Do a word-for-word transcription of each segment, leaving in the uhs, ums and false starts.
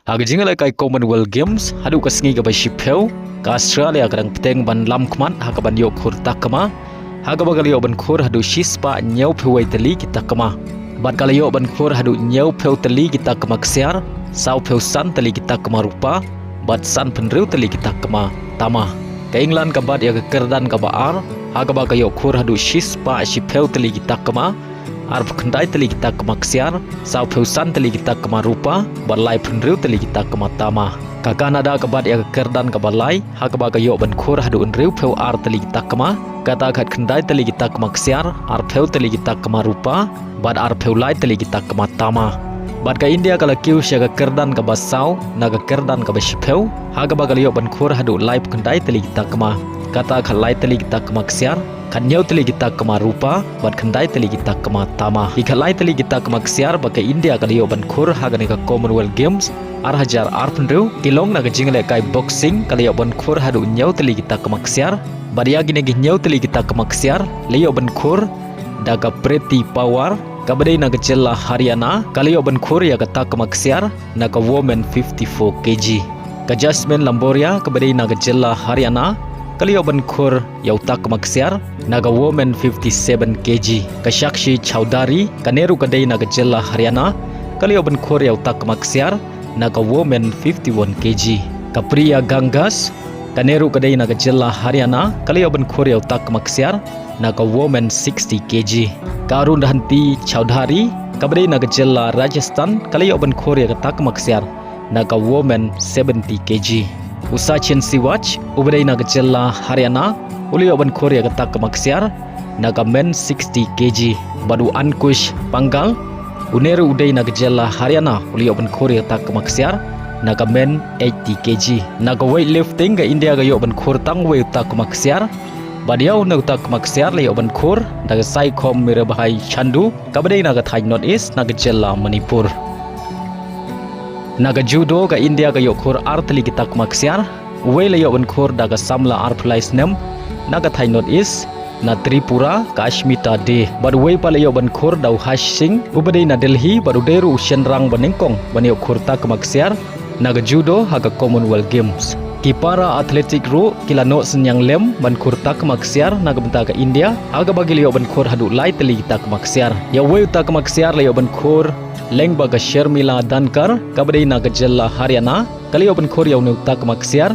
Ha ka jingïalehkai Commonwealth Games, haduh ka sngi kaba shiphew, ka Australia ka dang bteng ban lam khmat ha kaban ïoh khur takma, ha kaba ka la ïoh ban khur haduh shispah hynñiewphew wei tylli ki takma. Bad ka la ïoh ban khur haduh hynñiewphew tylli ki takma ksiar, sawphew san tylli ki takma rupa, bad sanphew hynriew tylli ki takma tama. Ka England ka bat ïa ka kyrdan kaba ar, ha kaba ka ïoh khur haduh shispah shiphew tylli ki takma, arphew khyndai tylli ki takma ksiar, sawphew san tylli ki takma rupa, bad laiphew hynriew tylli ki takma tama. Ka Canada ka bat ïa ka kyrdan kaba lai, ha kaba ka ïoh ban khur haduh hynriewphew ar tylli ki takma, kata khatkhyndai tylli ki takma ksiar, arphew tylli ki takma rupa, bad arphew lai tylli ki takma tama. Bad ka India ka la kiew sha ka kyrdan kaba saw na ka kyrdan kaba shiphew, ha kaba ka la ïoh ban khur haduh laiphew khyndai tylli ki takma, kata khatlai tylli ki takma ksiar, khathynñiew tylli ki takma rupa, bad khyndai tylli ki takma tama. Ki khatlai tylli ki takma ksiar ba ka India ka la ïoh ban khur ha kane ka Commonwealth Games ar hajar arphew hynriew, ki long na ka jingïalehkai boxing, ka la ïoh ban khur haduh hynñiew tylli ki takma ksiar. Bad ïa kine ki hynñiew tylli ki takma ksiar la ïoh ban khur da ka Preeti Pawar, kaba dei na ka jylla Haryana, ka la ïoh ban khur ïa ka takma ksiar na ka Women fifty-four K G. Ka Jasmine Lamboria, kaba dei na ka jylla Haryana, ka la ïoh ban khur ïa u takma ksiar na ka Women fifty-seven K G. Ka Sakshi Chowdhury, kane ruh ka dei na ka jylla Haryana, ka la ïoh ban khur ïa u takma ksiar na ka Women fifty-one K G. Ka Priya Ganguly, kane ruh ka dei na ka jylla Haryana, ka la ïoh ban khur ïa u takma ksiar na ka Women sixty K G. Ka Arundhati Chowdhury, kaba dei na ka jylla Rajasthan, ka la ïoh ban khur ïa ka takma ksiar na ka Women seventy K G. U Sachin Siraj, uba dei na ka jylla Haryana, u la ïoh ban khur ïa ka takma ksiar na ka Men sixty K G. Bad u Ankush Panghal, une ruh u dei na ka jylla Haryana, u la ïoh ban khur ïa ka takma ksiar na ka Men eighty K G. Na ka weightlifting, ka India ka ïoh ban khur tang uwei u takma ksiar. Bad ïa une u takma ksiar la ïoh ban khur da ka Saikhom Mirabai Chandu, kaba dei na ka thaiñ North East na ka jylla Manipur. Na ka judo, ka India ka ïoh khur ar tylli ki takma ksiar. Uwei la ïoh ban khur da ka samla arphew lai snem na ka thaiñ North East, na Tripura, ka Ashmita Dey. Bad uwei pat la ïoh ban khur da u Harsh Singh, uba dei na Delhi, bad u dei ruh u shynrang ba nyngkong ban ïoh khur takma ksiar na ka judo ha ka Commonwealth Games. Ki para athletic ruh ki la noh synñiang lem ban khur takma ksiar na ka bynta ka India, ha kaba ki la ïoh ban khur haduh lai tylli ki takma ksiar. Ïa uwei u takma ksiar la ïoh ban khur lyngba ka Sharmila Dhankar, kaba dei na ka jylla Haryana, ka la ïoh ban khur ïa une u takma ksiar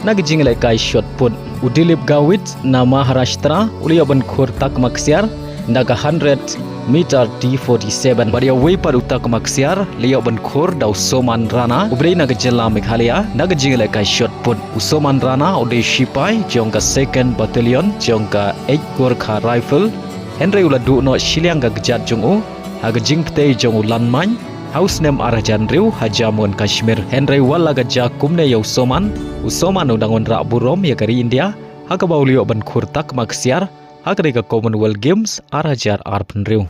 na ka jingïalehkai shot put. U Dilip Gawit na Maharashtra, u la ïoh ban khur takma ksiar na ka hundred meter T forty-seven. Bad ïa uwei pat u takma ksiar la ïoh ban khur da u Soman Rana, uba dei na ka jylla Meghalaya, na ka jingïalehkai shot put. U Soman Rana u dei shipai jong ka Second Battalion jong ka Eighth Gorkha Rifle, hynrei u la duh noh shiliang ka kjat jong u ha ka jingpyrthei jong u Lanmain ha u snem ar hajar hynriew ha Jammu and Kashmir. Hynrei wat la ka jia kumne ïa u Soman, u Soman u dang wanrah burom ïa ka ri India, ha kaba u la ïoh ban khur takma ksiar ha kane ka Commonwealth Games ar hajar arphew hynriew.